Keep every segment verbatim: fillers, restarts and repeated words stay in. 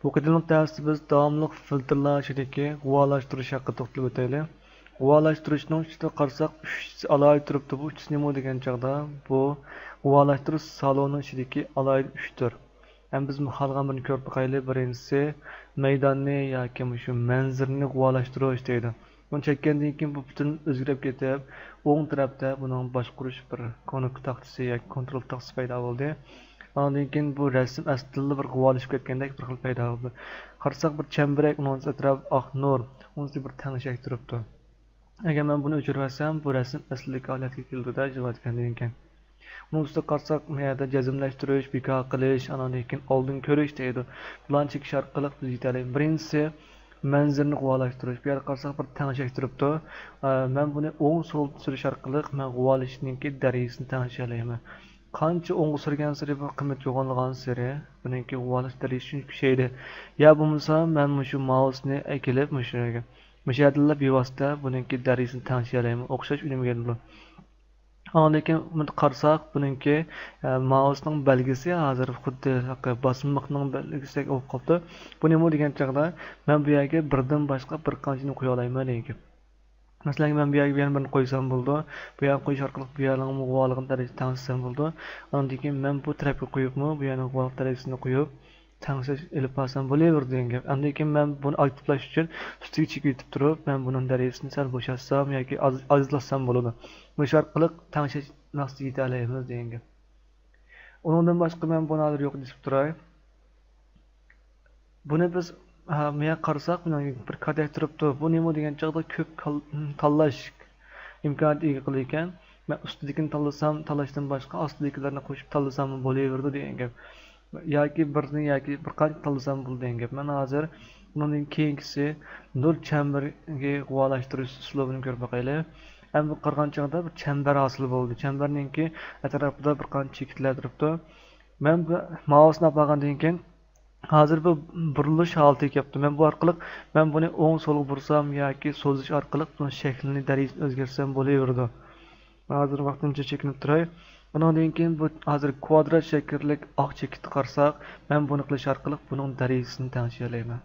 بۇ قېتىملىق دەرستە بىز داۋاملىق فىلتىرلار ئىچىدىكى غۇۋالاشتۇرۇش ھەققىدە توختىلىپ ئۆتەيلى. غۇۋالاشتۇرۇشنىڭ ئىچىدە قارىساق، ئۈچ ئالاھىدە تۇرۇپتۇ. بۇ ئۈچىسى نېمە دېگەن چاغدا، بۇ غۇۋالاشتۇرۇش سالونىنىڭ ئىچىدىكى ئالاھىدە ئۈچ تۈر. ھەم بىز خالىغان بىرىنى كۆرۈپ باقايلى. بىرىنچىسى، مەيداننى ياكى مۇشۇ مەنزىرىنى غۇۋالاشتۇرۇش دەيدۇ. بۇنى چەككەندىن كېيىن بۇ پۈتۈن ئۆزگىرىپ كېتىپ، ئوڭ تەرەپتە بۇنىڭ باشقۇرۇش بىر كۇنۇپكا تاختىسى ياكى كونترول تاختىسى پەيدا بولدى. ئاندىن كېيىن بۇ رەسىم ئەسلىدىنلا بىر غۇۋالىشىپ كەتكەندەك بىر خىل پەيدا بولدى. قارىساق، بىر چەمبىرەك، ئۇنىڭ ئەتراپى ئاق نۇر، ئۇنىڭ ئۈستىدە بىر تەڭشەك تۇرۇپتۇ. ئەگەر مەن بۇنى ئۆچۈرۈۋەتسەم، بۇ رەسىم ئەسلىدىكى ھالەتكە كېلىدۇ-دە، يېزىۋەتكەندىن كېيىن. ئۇنىڭ ئۈستىگە قارىساق، بۇ يەردە جەزملەشتۈرۈش، بىكار قىلىش، ئاندىن كېيىن ئالدىن كۆرۈش دەيدۇ. بۇلارنى چېكىش ئارقىلىق بىز يېتەلەيمىز. بىرىنچىسى، مەنزىرىنى غۇۋالاشتۇرۇش. بۇ يەردە قارىساق، بىر تەڭشەك تۇرۇپتۇ. ئە، مەن بۇنى ئوڭ سول سۈرۈش ئارقىلىق مەن غۇۋالىشنىڭكى دەرىجىسىنى تەڭشىيەلەيمەن. قانچە ئوڭغا سۈرگەنسېرى بۇ قىممەت يوغانلىغانسېرى بۇنىڭكى غۇۋالاش دەرىجىسى شۇنچە كۈچەيدى. يا بولمىسا مەن مۇشۇ مائۇسنى ئەكېلىپ مۇشۇ يەرگە، مۇشۇ يەردىنلا بىۋاسىتە بۇنىڭكى دەرىجىسىنى تەڭشىيەلەيمەن. ئوخشاش ئۈنۈمگە كېلىدۇ. ئاندىن كېيىن بۇنى قارىساق، بۇنىڭكى، ئە، مائۇسنىڭ بەلگىسى ھازىر خۇددى ھېلىقى باسمىلىقنىڭ بەلگىسىدەك بولۇپ قاپتۇ. بۇ نېمە دېگەن چاغدا، مەن بۇ يەرگە بىردىن باشقا بىر قانچىنى قويالايمەن دېگەن گەپ. مەسىلەن، مەن بۇ يەرگە يەنە بىرنى قويسام بولىدۇ. بۇ يەرنى قويۇش ئارقىلىق بۇ يەرنىڭمۇ غۇۋالىقىنى دەرىجىسىنى تەڭشىسەم بولىدۇ. ئاندىن كېيىن مەن بۇ تەرەپكە قويۇپمۇ، بۇ يەرنىڭ غۇۋالىق دەرىجىسىنى قويۇپ، تەڭشەش ئېلىپ بارسام بولۇۋېرىدۇ دېگەن گەپ. ئاندىن كېيىن مەن بۇنى ئاكتىپلاش ئۈچۈن ئۈستىگە چېكىۋېتىپ تۇرۇپ، مەن بۇنىڭ دەرىجىسىنى سەل بوشاتسام ياكى ئاز-، ئازلاتسام بولىدۇ. مۇشۇ ئارقىلىق تەڭشەش مەقسىتىگە يېتەلەيمىز دېگەن گەپ. ئۇنىڭدىن باشقا مەن بۇنى ھازىر يوق دېسىپ تۇراي. بۇنى بىز، ھە، مۇيەگە قارىساق، مانا بىر كاتەك تۇرۇپتۇ. بۇ نېمە دېگەن چاغدا كۆپ كال-، تاللاش ئىمكانىيىتى ئىگە قىلىدىكەن. مەن ئۈستىدىكىنى تاللىسام، تاللاشتىن باشقا ئاستىدىكىلەرنى قوشۇپ تاللىساممۇ بولۇۋېرىدۇ دېگەن گەپ. ياكى بىرنى ياكى بىر قانچە تاللىسام بولىدۇ دېگەن گەپ. مەن ھازىر بۇنىڭدىن كېيىنكىسى نۇر چەمبىرىكى غۇۋالاشتۇرۇش ئۇسلۇبىنى كۆرۈپ باقايلى. ئەمدى قارىغان چاغدا بىر چەمبەر ھاسىل بولدى. چەمبەرنىڭكى ئەتراپىدا بىر قانچە چېكىتلەر تۇرۇپتۇ. مەن بۇ مائۇسنى ئاپارغاندىن كېيىن، ھازىر بۇ بۇرۇلۇش ھالىتىگە كەپتۇ. مەن بۇ ئارقىلىق، مەن بۇنى ئوڭ سولغا بۇرسام ياكى سوزۇش ئارقىلىق بۇنىڭ شەكلىنى، دەرىجىسىنى ئۆزگەرتسەم بولۇۋېرىدۇ. مەن ھازىر ۋاقتىنچە چېكىنىپ تۇراي. ئۇنىڭدىن كېيىن بۇ ھازىر كۋادرات شەكىللىك ئاق چېكىتكە قارىساق، مەن بۇنى قىلىش ئارقىلىق بۇنىڭ دەرىجىسىنى تەڭشىيەلەيمەن.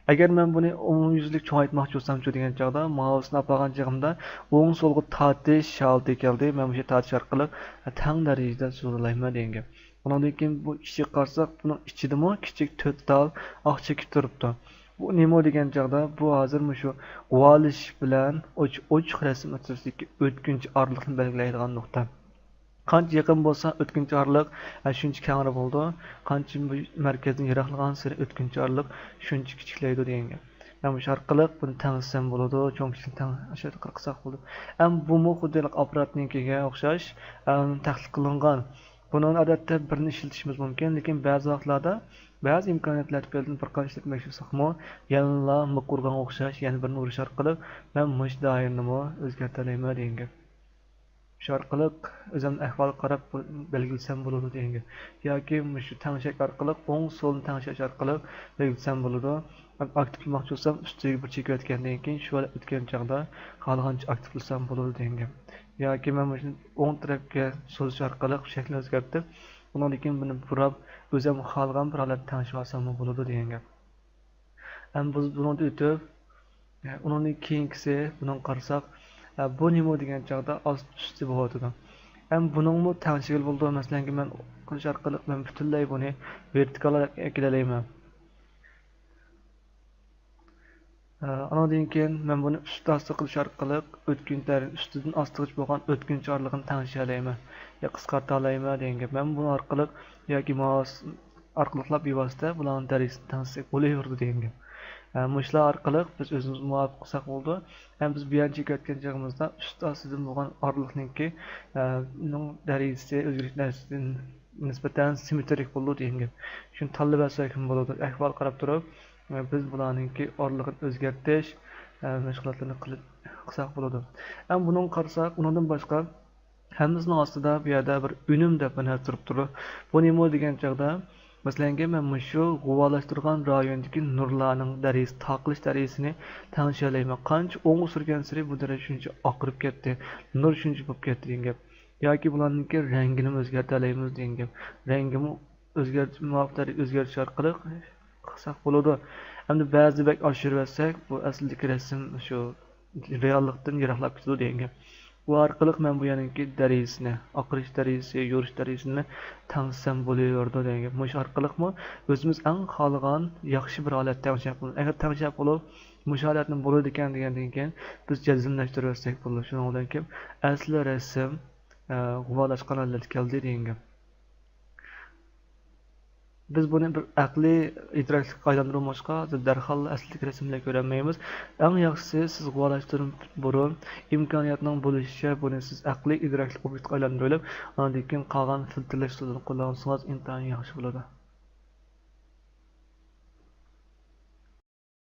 ئەگەر مەن بۇنى ئومۇميۈزلۈك چوڭايتماقچى بولسامچۇ دېگەن چاغدا، مائۇسنى ئاپارغان چېغىمدا ئوڭ سولغا تارتىش ھالىتىگە كەلدى. مەن مۇشۇ تارتىش ئارقىلىق تەڭ دەرىجىدە سوزۇلايمەن دېگەن گەپ. ئۇنىڭدىن كېيىن بۇ ئىچىگە قارىساق، بۇنىڭ ئىچىدىمۇ كىچىك تۆت تال ئاق چېكىت تۇرۇپتۇ. بۇ نېمە دېگەن چاغدا، بۇ ھازىر مۇشۇ غۇۋالىشىش بىلەن ئوچ-، ئوچۇق رەسىم ئوتتۇرىسىدىكى ئۆتكۈنچى ئارىلىقنى بەلگىلەيدىغان نۇقتا. قانچە يېقىن بولسا، ئۆتكۈنچى ئارىلىق، ئە، شۇنچە كەڭرى بولىدۇ. قانچە بۇ مەركەزدىن يىراقلىغانسېرى ئۆتكۈنچى ئارىلىق شۇنچە كىچىكلەيدۇ دېگەن گەپ. مەن مۇشۇ ئارقىلىق بۇنى تەڭلىسەم بولىدۇ، چوڭ كىچىكنى تەڭ، ئاشۇ يەردە قىلساق بولىدۇ. ئەمما بۇمۇ خۇددى ھېلىقى ئاپپاراتنىڭكىگە ئوخشاش، ئەم، تەكلىپ قىلىنغان. بۇنىڭ ئادەتتە بىرنى ئىشلىتىشىمىز مۇمكىن، لېكىن بەزى ۋاقىتلاردا بەزى ئىمكانىيەتلەر تۈپەيلىدىن بىر قانچە ئىشلەتمەكچى بولساقمۇ، يەنىلا مىك ئۇرغانغا ئوخشاش يەنە بىرنى ئۇرۇش ئارقىلىق مەن مۇشۇ دائىرىنىمۇ ئۆزگەرتەلەيمەن دېگەن گەپ. شۇ ئارقىلىق ئۆزۈمنىڭ ئەھۋالىغا قاراپ بۇ-، بەلگىلىسەم بولىدۇ دېگەن گەپ. ياكى مۇشۇ تەڭشەك ئارقىلىق، ئوڭ سولنى تەڭشەش ئارقىلىق بەلگىلىسەم بولىدۇ. ئاكتىپلىماقچى بولسام، ئۈستىگە بىر چېكىۋەتكەندىن كېيىن، شۇ ھالەت ئۆتكەن چاغدا خالىغانچە ئاكتىپلىسام بولىدۇ دېگەن گەپ. ياكى مەن مۇشۇنى ئوڭ تەرەپكە سوزۇش ئارقىلىق شەكلىنى ئۆزگەرتىپ، ئۇنىڭدىن كېيىن بۇنى بۇراپ، ئۆزۈم خالىغان بىر ھالەتتە تەڭشىۋالساممۇ بولىدۇ دېگەن گەپ. ئەمما بىز بۇنىڭدىن ئۆتۈپ، ئۇنىڭدىن كېيىنكىسى، بۇنىڭغا قارىساق، بۇ نېمە دېگەن چاغدا ئاستى ئۈستى بولۇۋاتىدۇ. ئەمما بۇنىڭمۇ تەڭشىگىلى بولىدۇ. مەسىلەن، مەن قىلىش ئارقىلىق مەن پۈتۈنلەي بۇنى ۋېرتىكال ئەكېلەلەيمەن. ئانىڭدىن كېيىن مەن بۇنى ئۈستى ئاستى قىلىش ئارقىلىق ئۆتكۈنچى، ئۈستىدىن ئاستىغىچە بولغان ئۆتكۈنچى ئارىلىقىنى تەڭشىيەلەيمەن يا قىسقارتالايمەن دېگەن گەپ. مەن بۇنىڭ ئارقىلىق ياكى مائۇس ئارقىلىقلا بىۋاسىتە بۇلارنىڭ دەرىجىسىنى تەڭشىسەك بولۇۋېرىدۇ دېگەن گەپ. ئە، مۇشۇلار ئارقىلىق بىز ئۆزىمىزگە مۇۋاپىق قىلساق بولىدۇ. ھەم بىز بۇ يەرنى چېكىۋەتكەن چېغىمىزدا ئۈست ئاستىدىن بولغان ئارىلىقنىڭكى، ئە، نىڭ دەرىجىسى ئۆزگىرىش دەرىجىسىدىن نىسبەتەن سىممېترىك بولىدۇ دېگەن گەپ. شۇنى تاللىۋەتسەكمۇ بولىدۇ. ئەھۋالغا قاراپ تۇرۇپ، ئە، بىز بۇلارنىڭكى ئارىلىقىنى ئۆزگەرتىش، ئە، مەشغۇلاتلىرىنى قىلىپ، قىلساق بولىدۇ. ھەم بۇنىڭغا قارىساق، ئۇنىڭدىن باشقا ھەممىسىنىڭ ئاستىدا بۇ يەردە بىر ئۈنۈم دەپ بىر نەرسە تۇرۇپ تۇرىدۇ. بۇ نېمە دېگەن چاغدا، مەسىلەنكى، مەن مۇشۇ غۇۋالاشتۇرغان رايوندىكى نۇرلارنىڭ دەرىجىسى، تارقىلىش دەرىجىسىنى تەڭشىيەلەيمەن. قانچە ئوڭغا سۈرگەنسېرى بۇ دەرىجە شۇنچە ئاقىرىپ كەتتى، نۇر شۇنچە بولۇپ كەتتى دېگەن گەپ. ياكى بۇلارنىڭكى رەڭگىنىمۇ ئۆزگەرتەلەيمىز دېگەن گەپ. رەڭگىمۇ ئۆزگەرت-، مۇۋاپىق دەرىجىدە ئۆزگەرتىش ئارقىلىق بولىدۇ. ئەمدى بەزىدە بەك ئاشۇرۇۋەتسەك، بۇ ئەسلىدىكى رەسىم شۇ رېئاللىقتىن يىراقلاپ كېتىدۇ دېگەن گەپ. بۇ ئارقىلىق مەن بۇ يەرنىڭكى دەرىجىسىنى، ئاقىرىش دەرىجىسى، يورۇش دەرىجىسىنى تەڭشىسەم بولۇۋېرىدۇ دېگەن گەپ. مۇشۇ ئارقىلىقمۇ ئۆزىمىز ئەڭ خالىغان ياخشى بىر ھالەتتە تەڭشەپ بولىمىز. ئەگەر تەڭشەپ بولۇپ، مۇشۇ ھالەتنى بولىدىكەن دېگەندىن كېيىن، بىز جەزملەشتۈرۈۋەتسەك بولىدۇ. شۇنىڭ بىلەن كېلىپ ئەسلى رەسىم، ئە، غۇۋالاشقان ھالەتكە كەلدى دېگەن گەپ. بىز بۇنى بىر ئەقلىي ئىدراكلىققا ئايلاندۇرۇلمىغاچقا، دەرھال ئەسلىدىكى رەسىملەرنى كۆرەلمەيمىز. ئەڭ ياخشىسى، سىز غۇۋالاشتۇرۇپ بۇرۇن ئىمكانىيەتنىڭ بولۇشىچە بۇنى سىز ئەقلىي ئىدراكلىق ئوبيېكتقا ئايلاندۇرۇۋېلىپ، ئاندىن كېيىن قالغان فىلتىرلەش ئۇسۇلىنى قوللانسىڭىز ئىنتايىن ياخشى بولىدۇ.